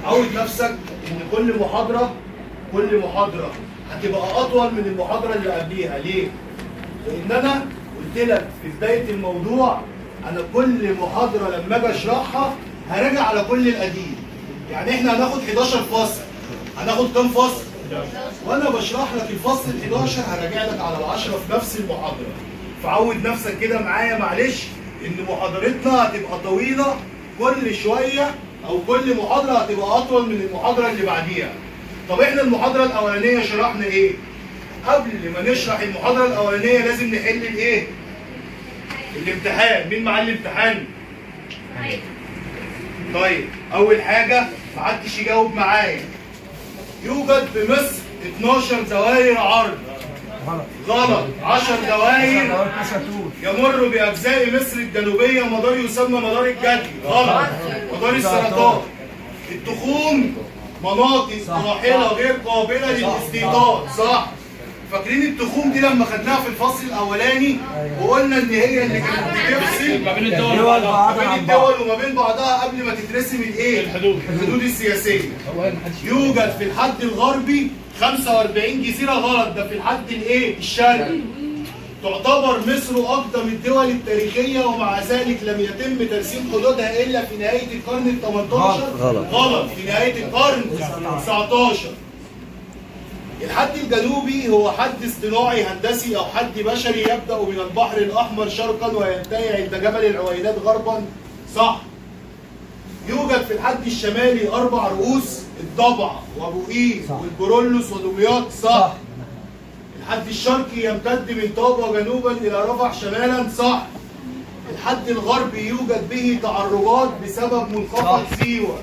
عود نفسك ان كل محاضرة هتبقى اطول من المحاضرة اللي قبليها. ليه؟ لان انا قلت لك في بداية الموضوع انا كل محاضرة لما اجي اشرحها هراجع على كل القديم. يعني احنا هناخد 11 فصل، هناخد كام فصل؟ وانا بشرح لك الفصل ال 11 هراجع لك على ال 10 في نفس المحاضرة. فعود نفسك كده معايا معلش ان محاضرتنا هتبقى طويلة كل شوية، او كل محاضرة هتبقى اطول من المحاضرة اللي بعديها. طب احنا المحاضرة الاولانية شرحنا ايه؟ قبل ما نشرح المحاضرة الاولانية لازم نحل الايه؟ الامتحان. مين معاه الامتحان؟ طيب اول حاجة محدش يجاوب معايا. يوجد بمصر 12 دوائر عرض. غلط. 10 دوائر يمر باجزاء مصر الجنوبية مدار يسمى مدار الجدي. غلط. مدار السرطان. التخوم مناطق قاحله غير قابله للاستيطان. صح. فاكرين التخوم دي لما خدناها في الفصل الاولاني وقلنا ان هي اللي كانت بتفصل ما بين الدول وما بين بعضها قبل ما تترسم الايه؟ الحدود السياسية. يوجد في الحد الغربي 45 جزيرة. غلط، ده في الحد الايه؟ الشرقي. تعتبر مصر اقدم الدول التاريخية ومع ذلك لم يتم ترسيم حدودها الا في نهاية القرن ال 18. غلط، في نهاية القرن 19. الحد الجنوبي هو حد اصطناعي هندسي او حد بشري يبدأ من البحر الاحمر شرقا وينتهي عند جبل العوينات غربا. صح. يوجد في الحد الشمالي 4 رؤوس: الضبع وبوئيل والبرولوس ودمياط. صح. الحد الشرقي يمتد من طابة جنوبا الى رفح شمالا. صح. الحد الغربي يوجد به تعرجات بسبب منخفض سيوة.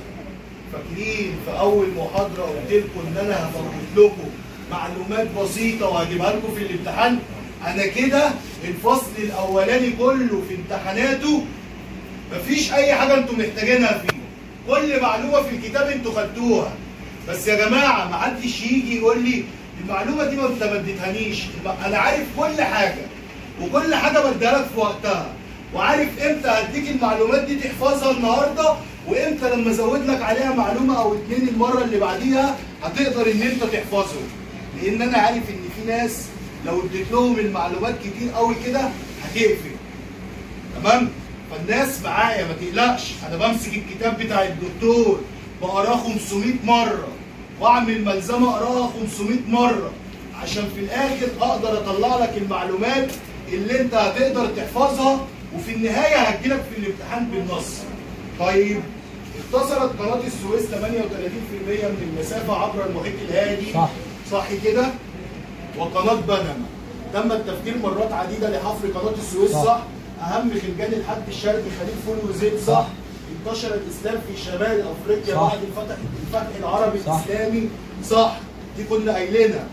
فاكرين في اول محاضرة قلت لكم ان انا هفوت لكم معلومات بسيطة وهجيبها لكم في الامتحان؟ انا كده الفصل الاولاني كله في امتحاناته مفيش اي حاجة انتم محتاجينها فيه، كل معلومة في الكتاب انتوا خدتوها. بس يا جماعة ما حدش يجي يقول لي المعلومة دي ما انت ما اديتهانيش، انا عارف كل حاجة وكل حاجة بديها لك في وقتها، وعارف امتى هديك المعلومات دي تحفظها النهارده، وامتى لما ازود لك عليها معلومة او اتنين المرة اللي بعديها هتقدر ان انت تحفظهم. لان انا عارف ان في ناس لو اديت لهم المعلومات كتير قوي كده هتقفل. تمام؟ فالناس معايا ما تقلقش، انا بمسك الكتاب بتاع الدكتور بقراه 500 مرة واعمل ملزمة اقراها 500 مرة عشان في الاخر اقدر اطلع لك المعلومات اللي انت هتقدر تحفظها، وفي النهاية هتجيلك في الامتحان بالنص. طيب اختصرت قناة السويس 38% من المسافة عبر المحيط الهادي. صح. صح كده؟ وقناة بنما تم التفكير مرات عديدة لحفر قناة السويس. صح. صح. أهم خلجان الحد الشرقي خليج فول وزيت. صح. صح. انتشر الإسلام في شمال أفريقيا بعد الفتح العربي صح. الإسلامي. صح، دي كنا قايلينها.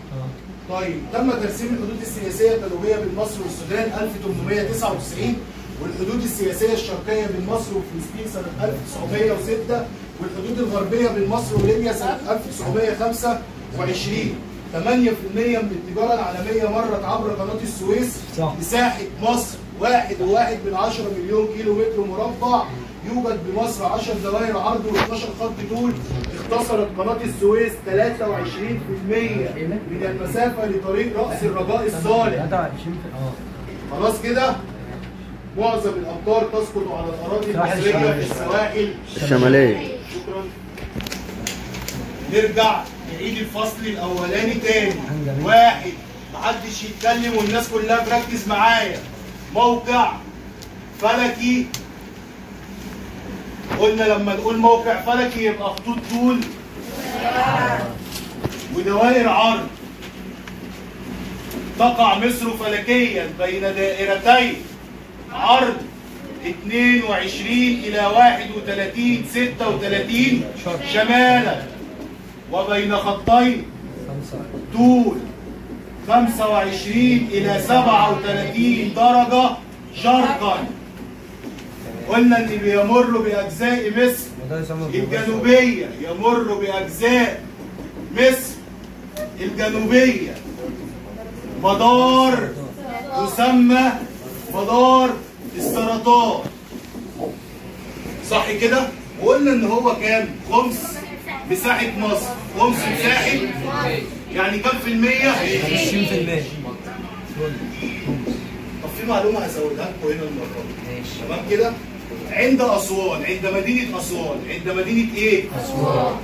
طيب تم ترسيم الحدود السياسية الجنوبية بين مصر والسودان 1899، والحدود السياسية الشرقية بين مصر وفلسطين سنة 1906، والحدود الغربية بين مصر وليبيا سنة 1925. 8% من التجارة العالمية مرت عبر قناة السويس. صح. مساحة مصر 1.1 مليون كيلو متر مربع. يوجد بمصر 10 دوائر عرض و12 خط طول. اختصرت قناة السويس 23% من المسافة لطريق رأس الرجاء الصالح. خلاص كده؟ معظم الأمطار تسقط على الأراضي المصرية في السواحل الشمالية. شكرا. نرجع نعيد الفصل الأولاني تاني. واحد، محدش يتكلم والناس كلها تركز معايا. موقع فلكي، قلنا لما نقول موقع فلكي يبقى خطوط طول ودوائر عرض. تقع مصر فلكيا بين دائرتين عرض 22 إلى 31 36 شمالا، وبين خطين طول 25 إلى 37 درجة شرقا. قلنا إن بيمر بأجزاء مصر الجنوبية، يمر بأجزاء مصر الجنوبية مدار يسمى مدار السرطان. صح كده؟ وقلنا ان هو كام؟ خمس مساحة مصر. خمس مساحة يعني كام في المية؟ 20%. طب في معلومة هزودها لكم هنا المرة دي. تمام كده؟ عند أسوان، عند مدينة أسوان، عند مدينة إيه؟ أسوان.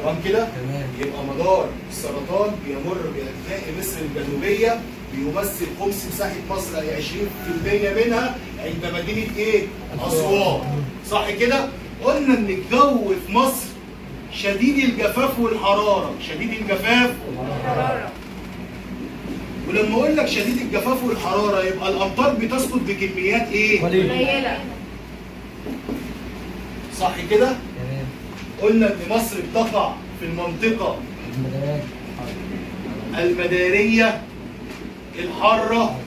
تمام كده؟ يبقى مدار السرطان بيمر بأجزاء مصر الجنوبية، بيمثل خمس مساحة مصر أي 20% منها عند مدينة إيه؟ أسوان. صح كده؟ قلنا إن الجو في مصر شديد الجفاف والحرارة، شديد الجفاف والحرارة. ولما أقول لك شديد الجفاف والحرارة يبقى الأمطار بتسقط بكميات إيه؟ قليلة. صح كده؟ قلنا إن مصر بتقع في المنطقة المدارية الحارة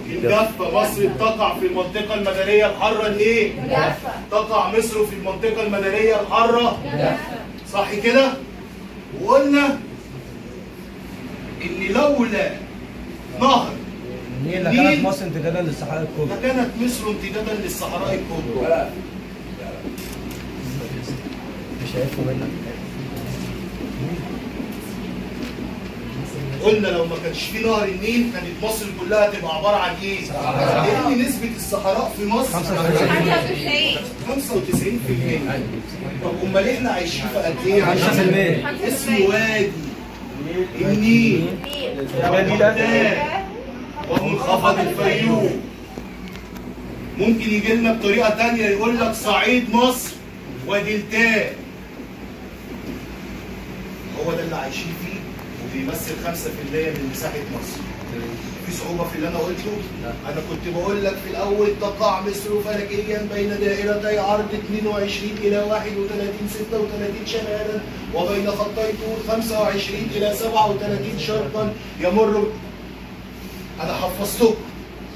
الجافة. مصر بتقع في المنطقة المدارية الحارة الإيه؟ الجافة. تقع مصر في المنطقة المدارية الحارة الجافة. صح كده؟ وقلنا إن لولا نهر النيل لكانت مصر امتدادا للصحراء الكبرى. لكانت مصر امتدادا للصحراء الكبرى. مش شايفه منك. قلنا لو ما كانش في نهر النيل كانت مصر كلها تبقى عبارة عن ايه؟ لان نسبه الصحراء في مصر 95%. طب امال احنا عايشين في قد ايه؟ 5%. اسمه وادي النيل ومنخفض الفيوم. ممكن يجي لنا بطريقة ثانية يقول لك صعيد مصر ودلتاه. هو ده اللي عايشين فيه وبيمثل 5% من مساحة مصر. في صعوبة في اللي أنا قلته؟ أنا كنت بقول لك في الأول تقع مصر فلكيا بين دائرتي عرض 22 إلى 31 36 شمالا وبين خطي طول 25 إلى 37 شرقا يمر. أنا حفظتكم،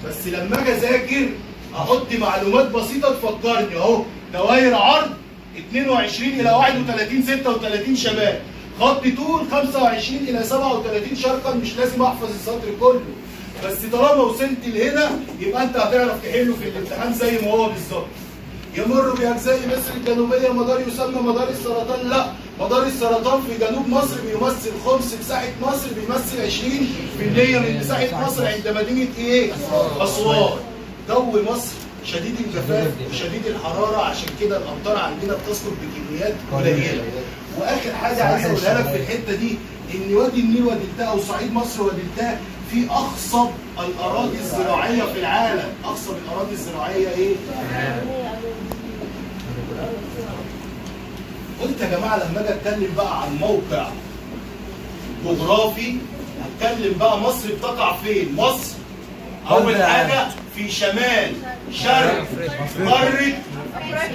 بس لما أجي أذاكر أحط معلومات بسيطة تفكرني أهو. دوائر عرض 22 إلى 31 36 شمال، خط طول 25 إلى 37 شرقا. مش لازم أحفظ السطر كله، بس طالما وصلت لهنا يبقى أنت هتعرف تحله في الامتحان زي ما هو بالظبط. يمر بأجزاء مصر الجنوبية مدار يسمى مدار السرطان. لا، مدار السرطان في جنوب مصر بيمثل خمس مساحة مصر، بيمثل 20% من مساحة مصر عند مدينة إيه؟ أسوان. جو مصر شديد الجفاف وشديد الحرارة، عشان كده الأمطار عندنا بتسقط بكميات قليلة. واخر حاجة عايز اقولها لك في الحتة دي ان وادي النيل ودلتاه او صعيد مصر ودلتاه في اخصب الاراضي الزراعية في العالم. اخصب الاراضي الزراعية ايه؟ قلت يا جماعة لما اجي اتكلم بقى عن موقع جغرافي هتكلم بقى مصر بتقع فين؟ مصر اول حاجة في شمال شرق قارة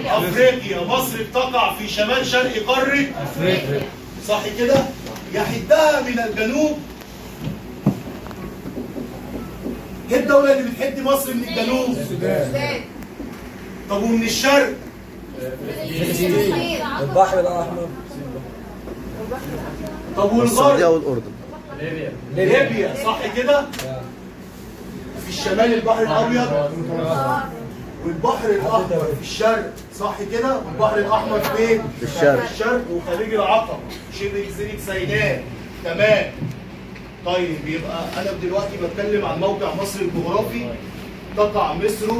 افريقيا. مصر بتقع في شمال شرق قارة افريقيا، صح كده؟ يحدها من الجنوب. ايه الدولة اللي بتحد مصر من الجنوب؟ السودان. طب ومن الشرق؟ فلسطين. البحر الاحمر. طب والغرب؟ السعودية والاردن. ليبيا، صح كده؟ في الشمال البحر الابيض والبحر الاحمر في الشرق، صح كده؟ والبحر الاحمر فين؟ في الشرق. في الشرق وخليج العقبة، شبه جزيرة سيناء. تمام. طيب يبقى انا دلوقتي بتكلم عن موقع مصر الجغرافي. تقع مصر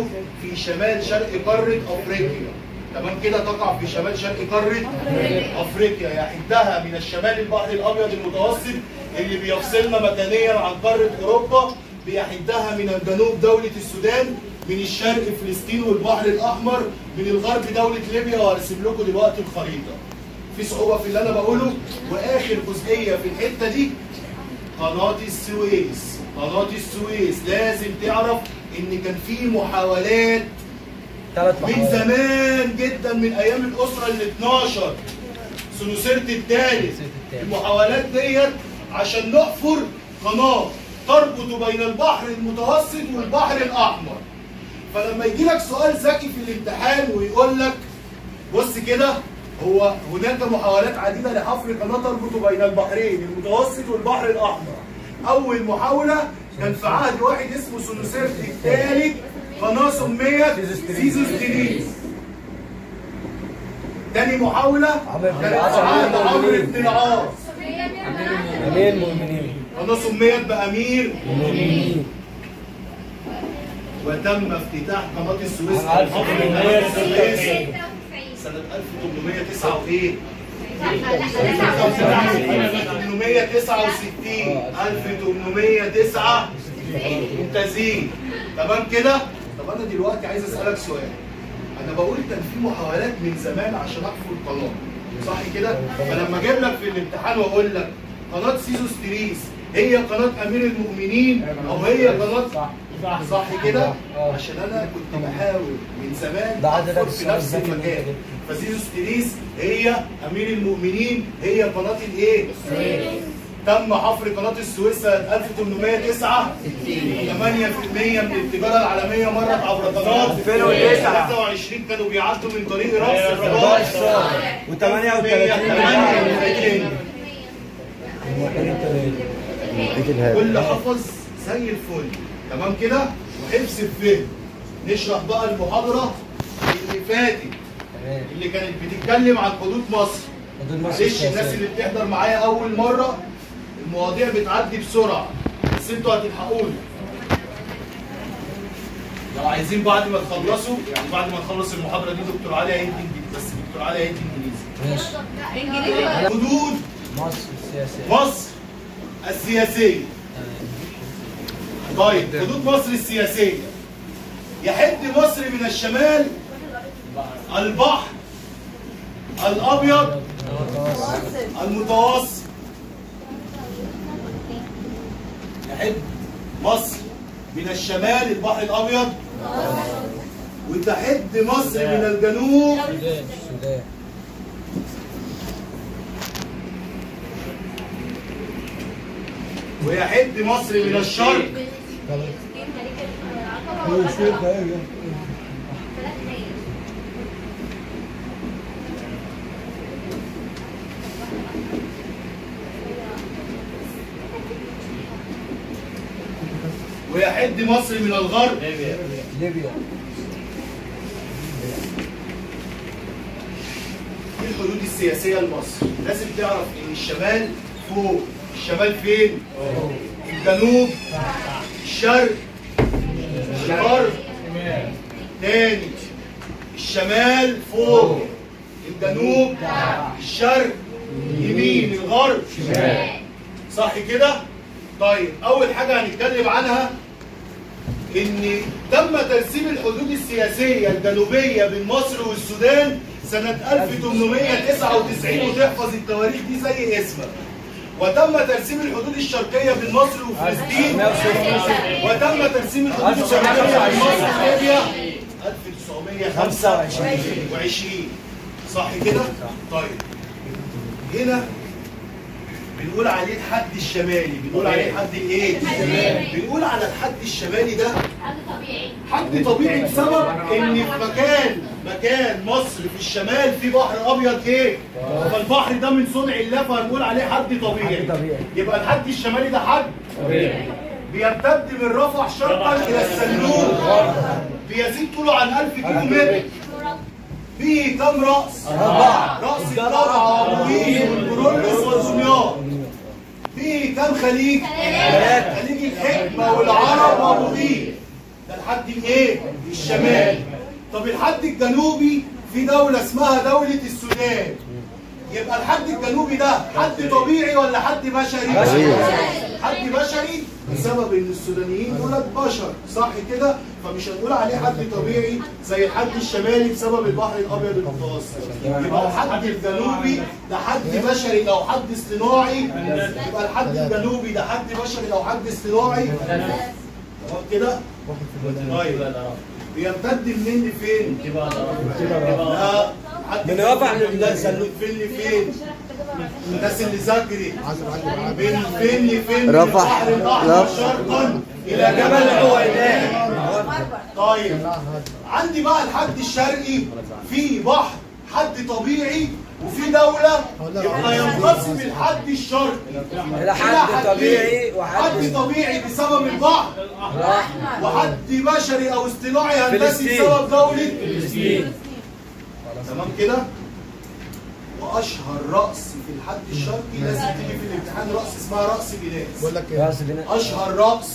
في شمال شرق قارة افريقيا. تمام كده؟ تقع في شمال شرق قارة افريقيا، يحدها من الشمال البحر الابيض المتوسط اللي بيفصلنا مكانيا عن قارة اوروبا، بيحدها من الجنوب دولة السودان، من الشرق فلسطين والبحر الاحمر، من الغرب دولة ليبيا. وهرسم لكم دلوقتي الخريطة. في صعوبة في اللي انا بقوله؟ واخر جزئية في الحتة دي قناة السويس. قناة السويس لازم تعرف ان كان في محاولات من زمان جدا، من ايام الاسرة ال 12 سنوسرت الثالث. المحاولات ديت عشان نحفر قناة تربط بين البحر المتوسط والبحر الاحمر. فلما يجي لك سؤال ذكي في الامتحان ويقول لك بص كده، هو هناك محاولات عديدة لحفر قناة تربط بين البحرين المتوسط والبحر الاحمر. اول محاولة كان في عهد واحد اسمه سنوسرت الثالث، قناة سميت سيزوستريس. تاني محاولة كانت عهد عمرو بن العاص. أمير المؤمنين. قناة سميت بأمير المؤمنين. وتم افتتاح قناة السويس قناة السويس سنة 1869. 1869 ممتازين. تمام كده؟ طب انا دلوقتي عايز اسالك سؤال. انا بقول كان في محاولات من زمان عشان احفر قناة، صح كده؟ فلما اجيب لك في الامتحان واقول لك قناة سيزوستريس هي قناة امير المؤمنين او هي قناة، صح كده؟ عشان انا كنت بحاول من زمان احفر في نفس المكان. فسيزوستريس هي امير المؤمنين، هي قناة الايه؟ السويس. تم حفر قناة السويس سنة 1809. 8% من التجارة العالمية مرت عبر قناة 2009. 23 كانوا بيعدوا من طريق رأس الرجاء. و38 كل حفظ زي الفل. تمام كده؟ وحفظ الفهم. نشرح بقى المحاضرة اللي فاتت اللي كانت بتتكلم عن حدود مصر. معلش الناس اللي بتحضر معايا أول مرة المواضيع بتعدي بسرعة، بس انتوا هتلحقوني. لو عايزين بعد ما تخلصوا، يعني بعد ما نخلص المحاضرة دي دكتور علي هيدي انجليزي، بس دكتور علي هيدي انجليزي. ماشي. حدود مصر السياسية. مصر السياسية. طيب حدود مصر السياسية. يحد مصر من الشمال البحر الأبيض المتوسط. يحد مصر من الشمال البحر الأبيض، وتحد مصر من الجنوب ويحد مصر من الشرق ويحد مصر من الغرب ليبيا. دي الحدود السياسية لمصر. لازم تعرف إن الشمال فوق، الشمال فين؟ الجنوب، الشرق، الغرب. تاني، الشمال فوق، الجنوب، الشرق، يمين، الغرب، شمال. صح كده؟ طيب أول حاجة هنتكلم عنها إن تم ترسيم الحدود السياسية الجنوبية بين مصر والسودان سنة 1899، وتحفظ التواريخ دي زي اسمك. وتم ترسيم الحدود الشرقية بين مصر وفلسطين، وتم ترسيم الحدود الشرقية بين مصر وليبيا 1925. صح كده؟ طيب هنا بنقول عليه الحد الشمالي، بنقول عليه الحد الايه؟ بنقول على الحد الشمالي ده حد طبيعي بسبب ان في مكان مصر في الشمال في بحر ابيض ايه؟ فالبحر ده من صنع الله، فهنقول عليه حد طبيعي. يبقى الحد الشمالي ده حد طبيعي بيمتد من رفح شرقا الى السلوم، بيزيد طوله عن 1000 كيلو متر. فيه كام رأس؟ 4. رأس القرعة وابوين والبرولوس والدمياط. فيه كام خليج؟ 3. خليج الحكمة والعرب وابو قير. ده الحد الايه؟ الشمالي. طب الحد الجنوبي في دولة اسمها دولة السودان. يبقى الحد الجنوبي ده حد طبيعي ولا حد بشري؟ حد بشري بسبب ان السودانيين دولت بشر، صح كده؟ فمش هنقول عليه حد طبيعي زي الحد الشمالي بسبب البحر الابيض المتوسط. يبقى الحد الجنوبي ده حد بشري او حد اصطناعي. يبقى الحد الجنوبي ده حد بشري او حد اصطناعي. تمام كده؟ طيب بيمتد منين لفين؟ لا من رفح للسلوم. فين لفين؟ الناس اللي ذاكرت من فين لفين؟ رفح البحر الاحمر شرقا الى جبل عوينات. طيب عندي بقى الحد الشرقي في بحر حد طبيعي وفي دولة، يبقى ينقسم الحد الشرقي إلى حد طبيعي وحد طبيعي بسبب البحر، وحد بشري أو اصطناعي هندسي بسبب دولة فلسطين. تمام كده؟ واشهر رقص في الحد الشرقي لازم تيجي في الامتحان رقص اسمها رقص بناس. بقول لك ايه؟ اشهر رقص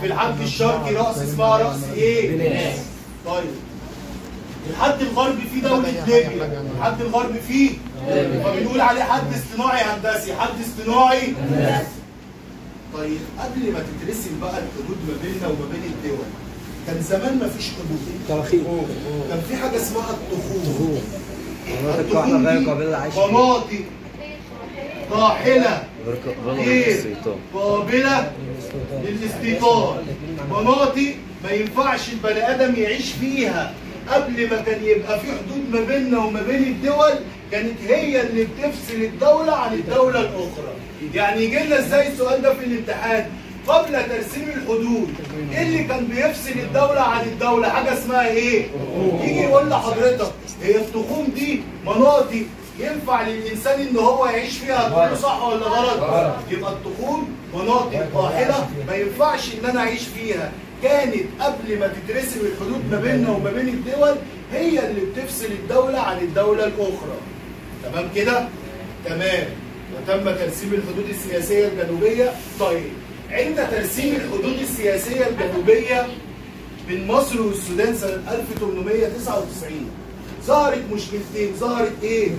في الحد الشرقي رقص اسمها رقص ايه؟ بناس. طيب الحد الغربي فيه دولة ليبيا، الحد الغربي فيه فبنقول عليه حد اصطناعي هندسي، حد اصطناعي هندسي. طيب قبل ما تترسم بقى الحدود ما بيننا وما بين الدول، كان زمان ما فيش حدود. تراخيص. كان في حاجة اسمها التخوم. التخوم غير قابلة للعيش. مناطق قاحلة غير قابلة للاستيطان، مناطق ما ينفعش البني آدم يعيش فيها. قبل ما كان يبقى في حدود ما بيننا وما بين الدول، كانت هي اللي بتفصل الدولة عن الدولة الأخرى. يعني يجي لنا ازاي السؤال ده في الامتحان؟ قبل ترسيم الحدود، ايه اللي كان بيفصل الدولة عن الدولة؟ حاجة اسمها ايه؟ يجي يقول لحضرتك هي التخوم دي مناطق ينفع للإنسان إن هو يعيش فيها، تقول له صح ولا غلط؟ يبقى التخوم مناطق قاحلة ما ينفعش إن أنا أعيش فيها. كانت قبل ما تترسم الحدود ما بيننا وما بين الدول هي اللي بتفصل الدولة عن الدولة الأخرى. تمام كده؟ تمام. وتم ترسيم الحدود السياسية الجنوبية. طيب عند ترسيم الحدود السياسية الجنوبية بين مصر والسودان سنة 1899 ظهرت مشكلتين. ظهرت ايه؟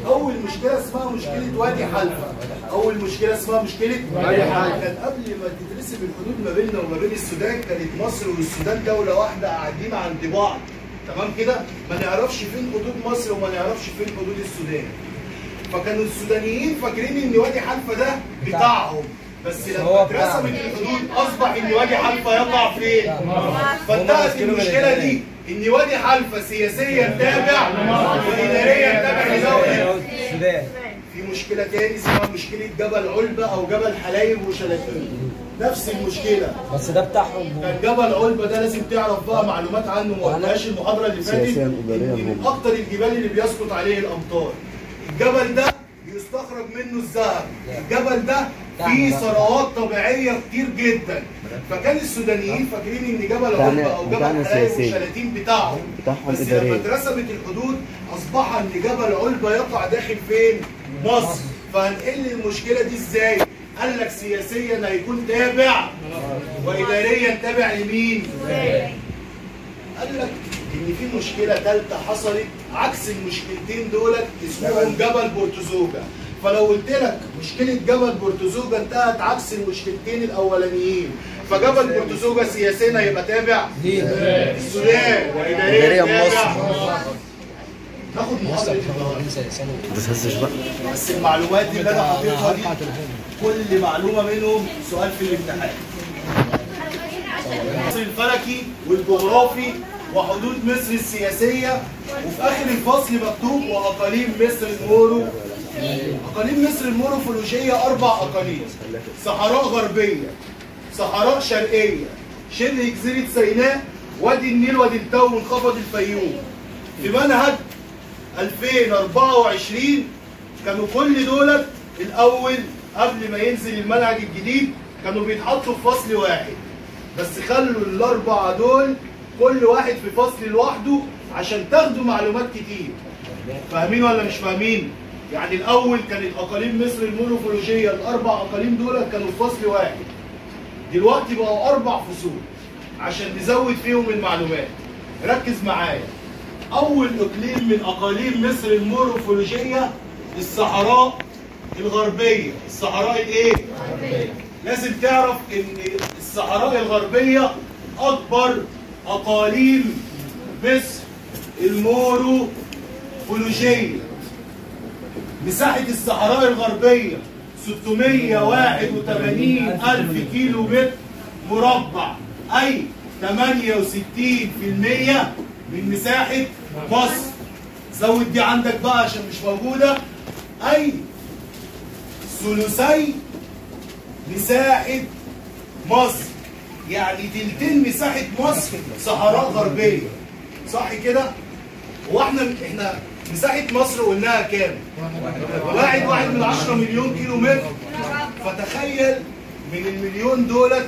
أول مشكلة اسمها مشكلة وادي حلفا. أول مشكلة اسمها مشكلة وادي حلفا. كان قبل ما تترسم الحدود ما بيننا وما بين السودان كانت مصر والسودان دولة واحدة قاعدين عند بعض. تمام كده؟ ما نعرفش فين حدود مصر وما نعرفش فين حدود السودان. فكانوا السودانيين فاكرين إن وادي حلفا ده بتاعهم، بس لما اترسمت الحدود أصبح إن وادي حلفا يقع فين؟ فانتهت المشكلة دي إن وادي حلفا سياسيا تابع وإداريا تابع لدولة السودان. في مشكلة تاني اسمها مشكلة جبل علبة أو جبل حلايب وشلاتين. نفس المشكلة بس ده بتاعهم. كان جبل علبة ده لازم تعرف بقى معلومات عنه، ما قلناهاش المحاضرة اللي فاتت، إن من أكتر الجبال اللي بيسقط عليه الأمطار. الجبل ده بيستخرج منه الذهب، الجبل ده فيه ثروات طبيعية كتير جدا. فكان السودانيين فاكرين ان جبل علبة او جبل حلايب وشلاتين بتاعهم، بس لما اترسمت الحدود اصبح ان جبل علبة يقع داخل فين؟ مصر. فهنحل المشكلة دي ازاي؟ قال لك سياسيا هيكون تابع واداريا تابع لمين؟ قال لك ان في مشكلة ثالثة حصلت عكس المشكلتين دولت اسمهم جبل بورتوزوجا. فلو قلت لك مشكلة جبل بورتوزوجا انتهت عكس المشكلتين الاولانيين، فجبل بورتوزوجا سياسيا هيبقى تابع للسودان واداريا تابع. ناخد محاضرة النهارده. ما تهزش بقى. بس المعلومات اللي انا حاططها دي كل معلومة منهم سؤال في الامتحان. مصر الفلكي والجغرافي وحدود مصر السياسية، وفي آخر الفصل مكتوب وأقاليم مصر المورو. أقاليم مصر المورفولوجية 4 أقاليم: صحراء غربية، صحراء شرقية، شبه جزيرة سيناء، وادي النيل ودلتا ومنخفض الفيوم. في منهج 2024 كانوا كل دولت الأول قبل ما ينزل المنهج الجديد كانوا بيتحطوا في فصل واحد، بس خلوا ال4 دول كل واحد في فصل لوحده عشان تاخدوا معلومات كتير. فاهمين ولا مش فاهمين؟ يعني الاول كانت اقاليم مصر المورفولوجيه ال4 اقاليم دول كانوا في فصل واحد، دلوقتي بقوا 4 فصول عشان نزود فيهم المعلومات. ركز معايا. اول اقليم من اقاليم مصر المورفولوجيه الصحراء الغربية. الصحراء الايه؟ لازم تعرف ان الصحراء الغربية اكبر اقاليم مصر المورفولوجيه. مساحة الصحراء الغربية 681 ألف كيلو متر مربع، أي 68% من مساحة مصر. زود دي عندك بقى عشان مش موجودة، أي ثلثي مساحة مصر، يعني تلتين مساحة مصر صحراء غربية، صح كده؟ هو احنا مساحة مصر قلناها كام؟ 1.1 مليون كيلو متر. فتخيل من المليون دولت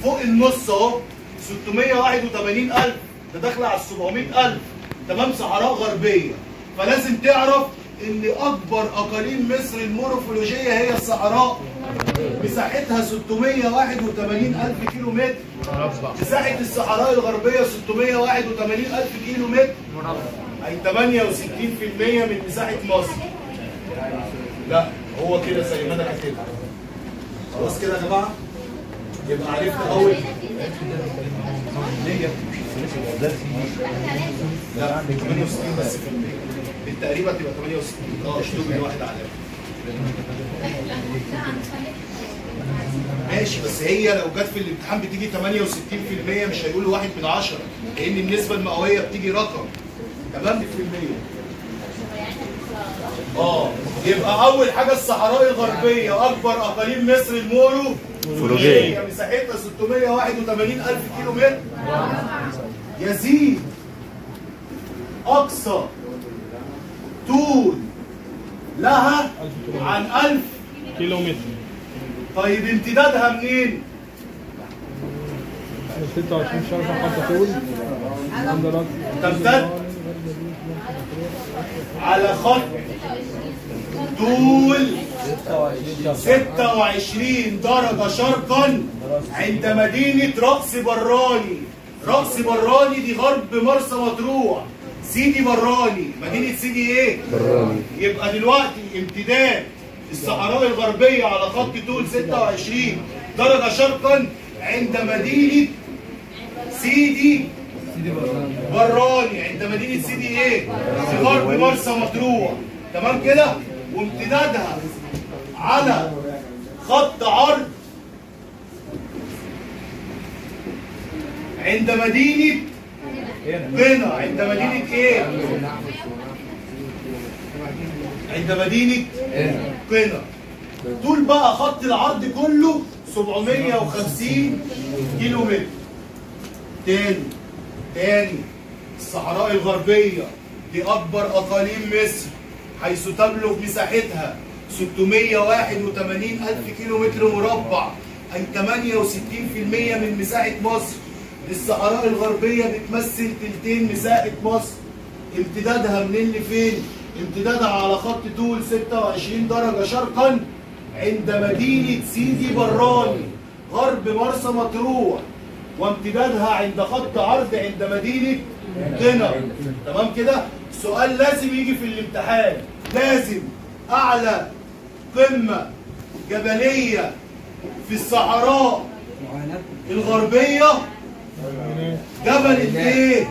فوق النص اهو 681 ألف، ده داخلة على 700 ألف، تمام، صحراء غربية. فلازم تعرف ان اكبر اقاليم مصر المورفولوجيه هي الصحراء، مساحتها 681 الف كيلو متر. مساحة الصحراء الغربية 681 الف كيلو متر، اي 68% من مساحة مصر. لا هو كده زي ما انا كاتبها. خلاص كده يا جماعة؟ يبقى عرفنا اول ليه؟ لا 68 بس في المية بالتقريب هتبقى 68. اشطب الواحد على ماشي، بس هي لو جت في الامتحان بتيجي 68% مش هيقولوا 1 من 10، لان النسبة المئويه بتيجي رقم. تمام؟ في المية. يبقى اول حاجة الصحراء الغربية اكبر اقاليم مصر المورو فولوجيه، مساحتها 681 الف كيلو متر. يزيد اقصى طول لها عن 1000 كيلو متر. طيب امتدادها منين؟ 26 شرطة خط طول تمتد على خط طول 26 درجة شرقا عند مدينة رأس براني. رأس براني دي غرب مرسى مطروح، سيدي براني، مدينة سيدي ايه؟ براني. يبقى دلوقتي امتداد الصحراء الغربية على خط طول 26 درجة شرقا عند مدينة سيدي براني، عند مدينة سيدي ايه؟ في غرب مرسى مطروح. تمام كده؟ وامتدادها على خط عرض عند مدينة قنا، عند مدينة ايه؟ عند مدينة قنا. طول بقى خط العرض كله 750 كيلو متر. تاني الصحراء الغربية دي أكبر أقاليم مصر، حيث تبلغ مساحتها 681 ألف كيلو متر مربع، أي 68% من مساحة مصر. الصحراء الغربية بتمثل تلتين مساحة مصر. امتدادها منين لفين؟ امتدادها على خط طول 26 درجة شرقا عند مدينة سيدي براني غرب مرسى مطروح، وامتدادها عند خط عرض عند مدينة قنا. تمام كده؟ سؤال لازم يجي في الامتحان، لازم. أعلى قمة جبلية في الصحراء الغربية جبل الايه؟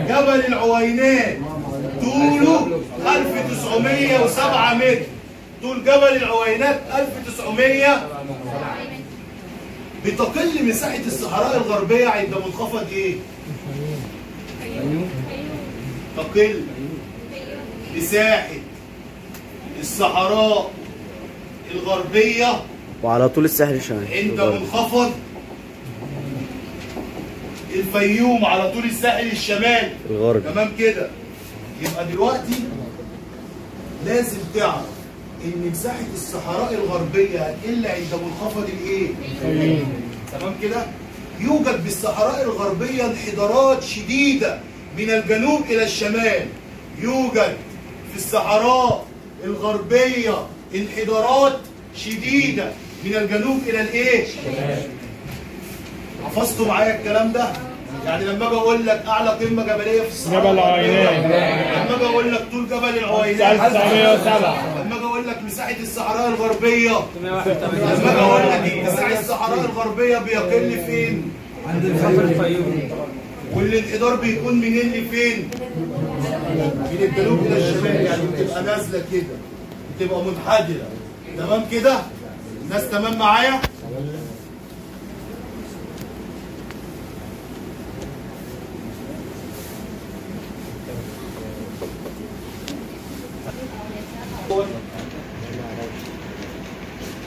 جبل العوينات، طوله 1907 متر. طول جبل العوينات 1900. بتقل مساحة الصحراء الغربية عند منخفض ايه؟ تقل مساحة الصحراء الغربية وعلى طول الساحل الشمالي عند منخفض الفيوم على طول الساحل الشمالي الغربي. تمام كده؟ يبقى دلوقتي لازم تعرف ان مساحة الصحراء الغربية هتقل عند منخفض الايه؟ تمام كده؟ يوجد بالصحراء الغربية انحدارات شديدة من الجنوب الى الشمال. يوجد في الصحراء الغربية انحدارات شديدة من الجنوب الى الايه؟ حفظتوا معايا الكلام ده؟ يعني لما اجي اقول لك اعلى قمة جبلية في الصحراء جبل العوينات، لما اجي اقول لك طول جبل العوينات 1907، لما اجي اقول لك مساحة الصحراء الغربية، لما اجي اقول لك اتساع الصحراء الغربية بيقل فين؟ عند الفيوم. والانحدار بيكون منين لفين؟ من الجنوب الى الشمال، يعني بتبقى نازله كده، بتبقى منحدره. تمام كده؟ الناس تمام معايا؟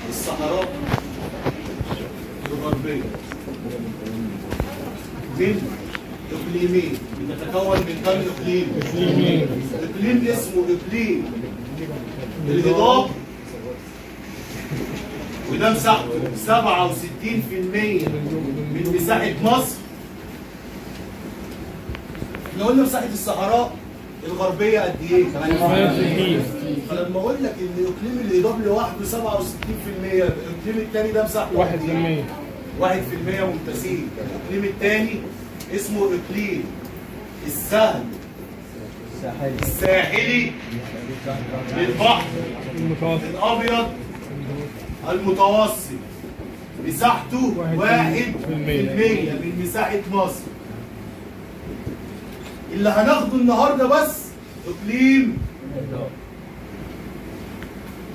الصحراء الغربية من إقليمين، بتتكون من كم إقليم؟ إقليمين. إقليم اسمه إقليم الهضاب، وده مساحته 67% من مساحة مصر. احنا قلنا مساحة الصحراء الغربية قد ايه؟ 68. فلما اقول لك ان اقليم الهضاب لوحده 67%، الاقليم الثاني ده مساحته 1%. 1% ممتازين. الاقليم الثاني اسمه اقليم السهل الساحلي للبحر الابيض المتوسط، مساحته 1% من مساحة مصر. اللي هناخده النهارده بس اقليم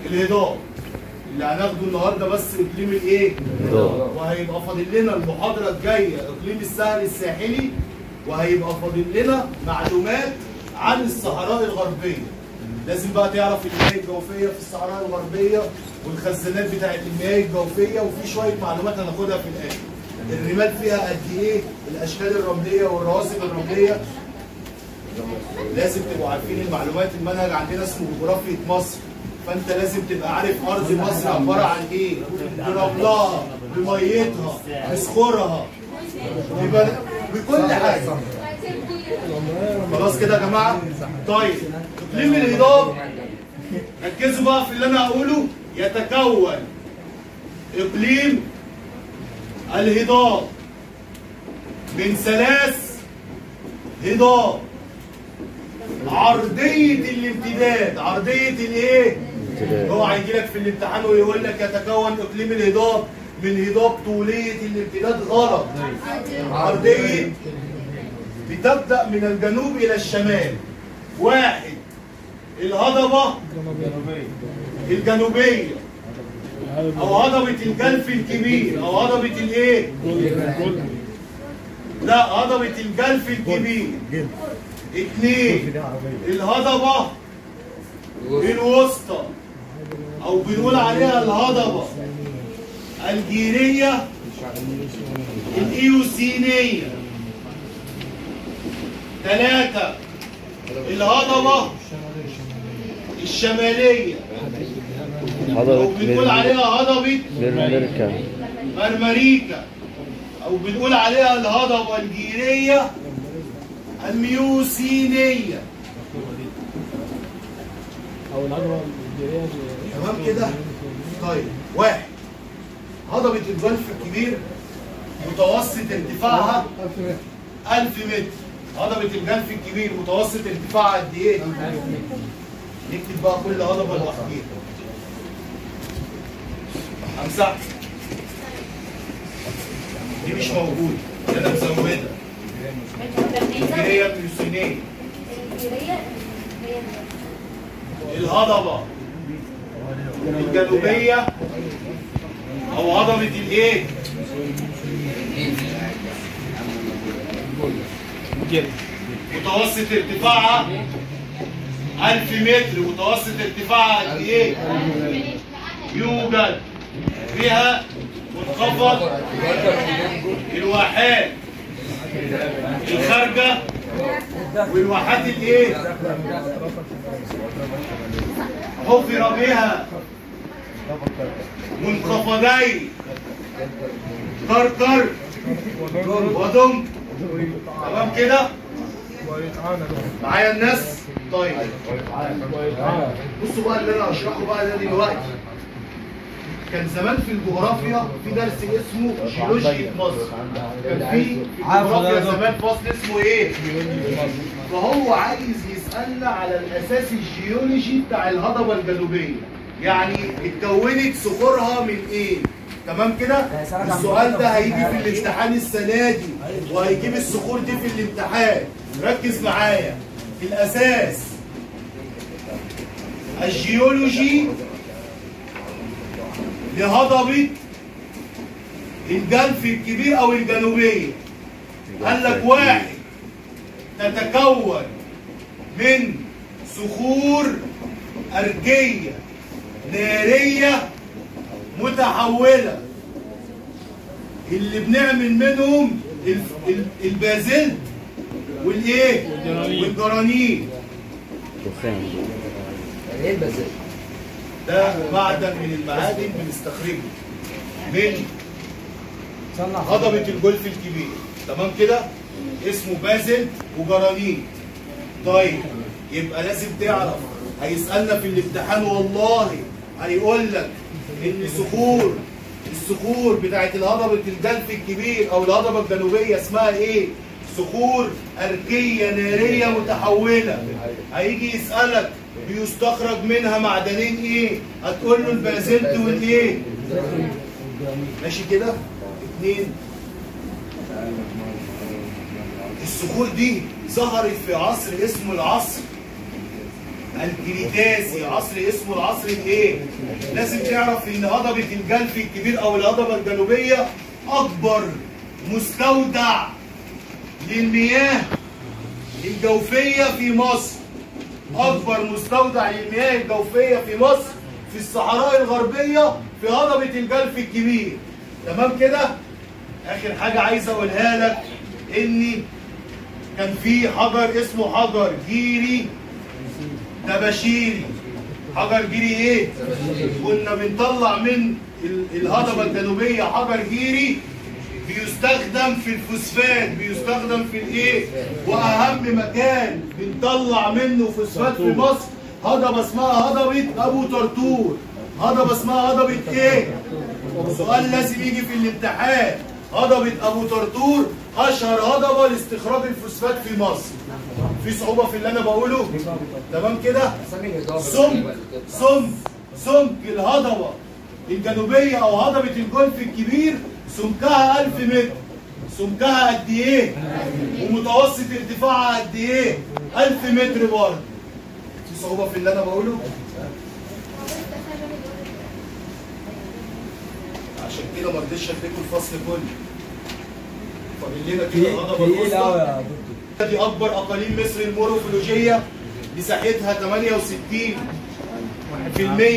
الهضاب. اللي هناخده النهارده بس اقليم الايه؟ الهضاب. وهيبقى فاضل لنا المحاضرة الجاية اقليم السهل الساحلي، وهيبقى فاضل لنا معلومات عن الصحراء الغربية. لازم بقى تعرف المياه الجوفيه في الصحراء الغربية والخزانات بتاعت المياه الجوفيه، وفي شوية معلومات هناخدها في الاخر. الرمال فيها قد ايه؟ الاشكال الرملية والرواسب الرملية. لازم تبقوا عارفين المعلومات. المنهج عندنا اسمه جغرافية مصر، فانت لازم تبقى عارف ارض مصر عبارة عن ايه؟ برملها، بميتها، بصخورها، بكل حاجة. خلاص كده يا جماعة؟ طيب اقليم الهضاب، ركزوا بقى في اللي انا هقوله. يتكون اقليم الهضاب من 3 هضاب عرضية الامتداد. عرضية الايه؟ هو هيجي لك في الامتحان ويقول لك يتكون اقليم الهضاب من هضاب طولية الامتداد. غلط. عرضية بتبدأ من الجنوب إلى الشمال. 1 الهضبة الجنوبية أو هضبة الجلف الكبير أو هضبة الإيه؟ لا، هضبة الجلف الكبير. 2 الهضبة الوسطى أو بنقول عليها الهضبة الجيرية الإيوسينية. 3 الهضبة الشمالية أو بنقول عليها هضبة مرمريكا أو بنقول عليها الهضبة الجيرية الميوسينية. أو الهضبة الجيرية. تمام كده؟ طيب 1 هضبة الجلف الكبير متوسط ارتفاعها 1000 متر. هضبة الجلف الكبير متوسط ارتفاعها قد ايه؟ نكتب بقى كل هضبة لوحديها. امسح دي مش موجودة، انا مزودها. الجيرية الميوسينية. الهضبة الجنوبية أو هضبة الإيه؟ متوسط ارتفاعها 1000 متر. متوسط ارتفاعها قد إيه؟ يوجد فيها منخفض الواحات الخارجة والواحات الإيه؟ حفر بها منخفضين كركر ودمك. تمام كده؟ معايا الناس؟ طيب بصوا بقى اللي انا هشرحه بقى ده دلوقتي. كان زمان في الجغرافيا في درس اسمه جيولوجيا مصر. كان في الجغرافيا زمان فصل اسمه ايه؟ فهو عايز يسألنا على الاساس الجيولوجي بتاع الهضبة الجنوبية، يعني اتكونت صخورها من ايه؟ تمام كده؟ السؤال ده هيجي في الامتحان السنة دي، وهيجيب الصخور دي في الامتحان. ركز معايا. الاساس الجيولوجي لهضبة الجلف الكبير او الجنوبية. قال لك 1 تتكون من صخور أرجية نارية متحولة اللي بنعمل منهم البازلت والايه؟ والجرانيت. ايه البازلت؟ ده معدن من المعادن بنستخرجه من هضبة الجولف الكبير. تمام كده؟ اسمه بازلت وجرانيت. طيب يبقى لازم تعرف، هيسألنا في الامتحان والله هيقول لك ان الصخور بتاعت الهضبة الجلف الكبير او الهضبة الجنوبية اسمها ايه؟ صخور أركية نارية متحولة. هيجي يسألك بيستخرج منها معدنين ايه؟ هتقول له البازلت والايه؟ ماشي كده؟ 2. الصخور دي ظهرت في عصر اسمه العصر الكريتاسي، عصر اسمه العصر الايه؟ لازم تعرف ان هضبة الجلف الكبير او الهضبة الجنوبية اكبر مستودع للمياه الجوفية في مصر. اكبر مستودع للمياه الجوفية في مصر في الصحراء الغربية في هضبة الجلف الكبير. تمام كده؟ اخر حاجة عايز اقولها لك اني كان في حجر اسمه حجر جيري تباشيري. حجر جيري ايه؟ كنا بنطلع من الهضبة الجنوبية حجر جيري بيستخدم في الفوسفات، بيستخدم في الايه؟ واهم مكان بنطلع منه فوسفات في مصر هضبة اسمها هضبة ابو طرطور. هضبة اسمها هضبة ايه؟ سؤال لازم يجي في الامتحان. هضبة ابو طرطور اشهر هضبة لاستخراج الفوسفات في مصر. في صعوبة في اللي انا بقوله؟ تمام كده؟ سمك سمك سمك الهضبة الجنوبية او هضبة الجولف الكبير سمكها 1000 متر. سمكها قد ايه؟ ومتوسط ارتفاعها قد ايه؟ 1000 متر برضه. في صعوبة في اللي انا بقوله؟ عشان كده ما رضيتش اديكم الفصل كله. فاضل لنا كده الهضبة الوسطى. دي اكبر اقاليم مصر المورفولوجية، مساحتها 68%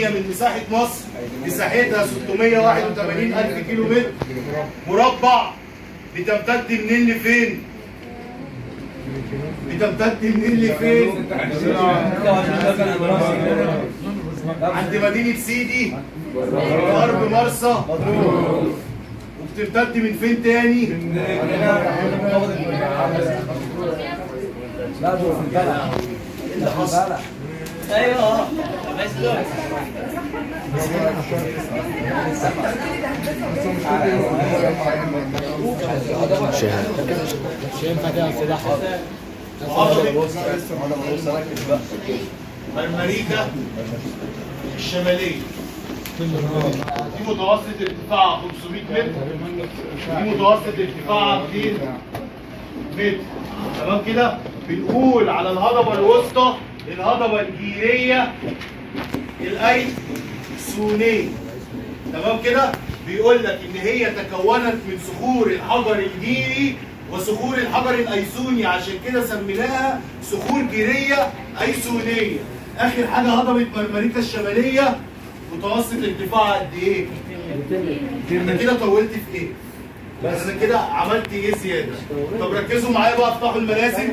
من مساحة مصر، مساحتها 681 ألف كيلو متر مربع. بتمتد منين لفين؟ بتمتد منين لفين؟ عند مدينة سيدي غرب مرسى. وبتمتد من فين تاني؟ لا دول في البلح. ايه اللي حصل؟ ايوه بس مش هينفع كده يا استاذ احمد. مرمريكا الشمالية دي متوسط ارتفاعها 500 متر، دي متوسط ارتفاعها 200 متر. تمام كده؟ بنقول على الهضبة الوسطى الهضبة الجيرية الأيسونية. تمام كده؟ بيقول لك إن هي تكونت من صخور الحجر الجيري وصخور الحجر الأيسوني، عشان كده سميناها صخور جيرية أيسونية. آخر حاجة هضبة مرمريكا الشمالية متوسط ارتفاعها قد إيه؟ أنا كده طولت في إيه؟ بس أنا كده عملت إيه زيادة؟ طب ركزوا معايا بقى، افتحوا الملازم،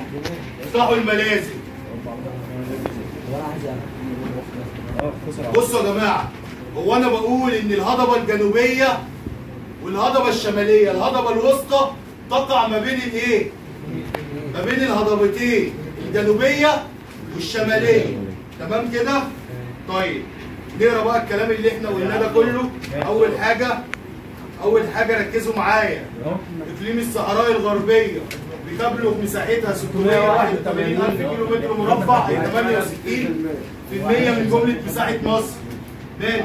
افتحوا الملازم. بصوا يا جماعة، هو أنا بقول إن الهضبة الجنوبية والهضبة الشمالية، الهضبة الوسطى تقع ما بين الإيه؟ ما بين الهضبتين الجنوبية والشمالية. تمام كده؟ طيب نقرا بقى الكلام اللي احنا قلناه ده كله. أول حاجة ركزوا معايا، إقليم الصحراء الغربية بتبلغ مساحتها 681 ألف كيلو متر مربع، أي 68% من جملة مساحة مصر. مالي؟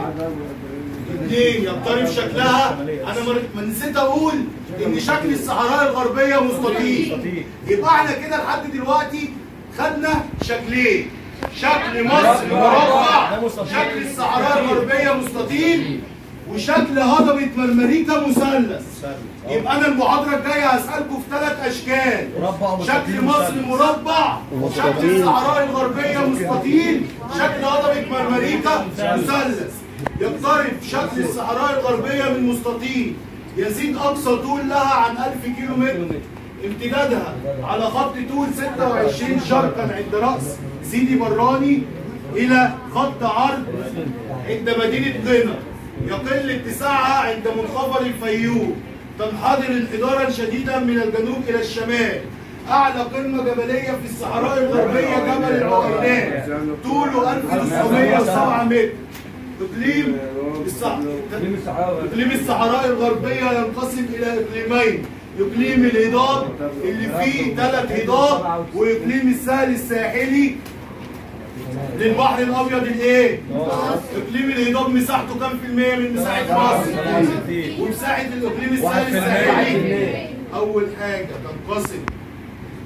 2 يقترب شكلها، أنا ما نسيت أقول إن شكل الصحراء الغربية مستطيل. يبقى احنا كده لحد دلوقتي خدنا شكلين، شكل مصر مربع، شكل الصحراء الغربية مستطيل، وشكل هضبة مرمريكا مثلث. يبقى أنا المحاضرة الجاية هسألكم في 3 أشكال: شكل مصر مربع، شكل الصحراء الغربية مستطيل، شكل هضبة مرمريكا مثلث. يقترب شكل الصحراء الغربية من مستطيل، يزيد أقصى طول لها عن 1000 كيلو متر، امتدادها على خط طول 26 شرقا عند رأس سيدي براني إلى خط عرض عند مدينة قنا، يقل اتساعها عند منخفض الفيوم، تنحدر انحدارا شديدا من الجنوب إلى الشمال. أعلى قمة جبلية في الصحراء الغربية جبل العوينات، طوله 1907 متر. إقليم الصحراء الغربية ينقسم إلى إقليمين، إقليم الهضاب اللي فيه 3 هضاب، وإقليم السهل الساحلي للبحر الأبيض الإيه؟ إقليم الهضاب مساحته كام في المية من مساحة مصر؟ ومساحة الإقليم السهل الساحلي؟ أول حاجة تنقسم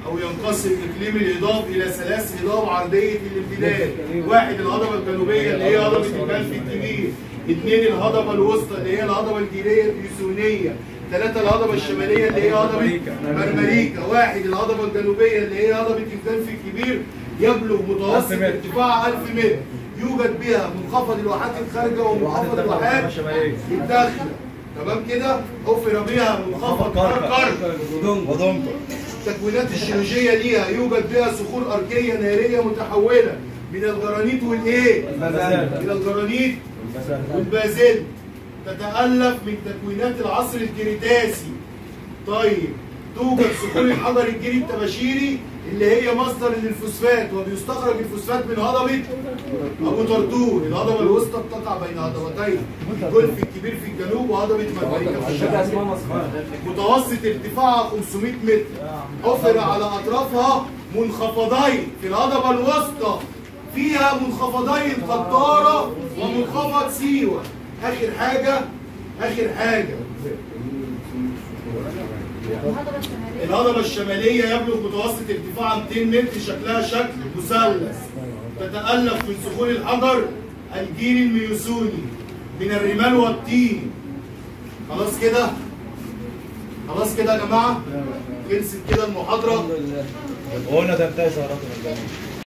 أو ينقسم إقليم الهضاب إلى 3 هضاب عرضية الامتداد، 1 الهضبة الجنوبية اللي هي هضبة الجلف الكبير، 2 الهضبة الوسطى اللي هي الهضبة الجيرية البيسونية، 3 الهضبة الشمالية اللي هي هضبة مرمريكا. 1 الهضبة الجنوبية اللي هي هضبة الجلف الكبير يبلغ متوسط ارتفاعها 1000 متر، يوجد بها منخفض الواحات الخارجة ومنخفض الواحات الداخلة. تمام كده؟ حفر بها منخفض كركر ودنكر. التكوينات الجيولوجية ليها يوجد بها صخور أركية نارية متحولة من الجرانيت والإيه؟ من الجرانيت والبازلت، تتألف من تكوينات العصر الكريتاسي. طيب توجد صخور الحجر الجيري الطباشيري اللي هي مصدر للفوسفات، وبيستخرج الفوسفات من هضبة أبو طرطور. الهضبة الوسطى بتقع بين هضبتين الجولف الكبير في الجنوب وهضبة مرمريكا في الشمال. متوسط ارتفاعها 500 متر، حفر على أطرافها منخفضين في الهضبة الوسطى، فيها منخفضين قطارة ومنخفض سيوة. آخر حاجة، آخر حاجة الهضبة الشمالية يبلغ متوسط ارتفاعها 200 متر، شكلها شكل مثلث، تتألف من صخور الحجر الجيري الميوسوني من الرمال والطين. خلاص كده؟ خلاص كده يا جماعة؟ خلصت كده المحاضرة. قلنا تنتهي سهراتنا.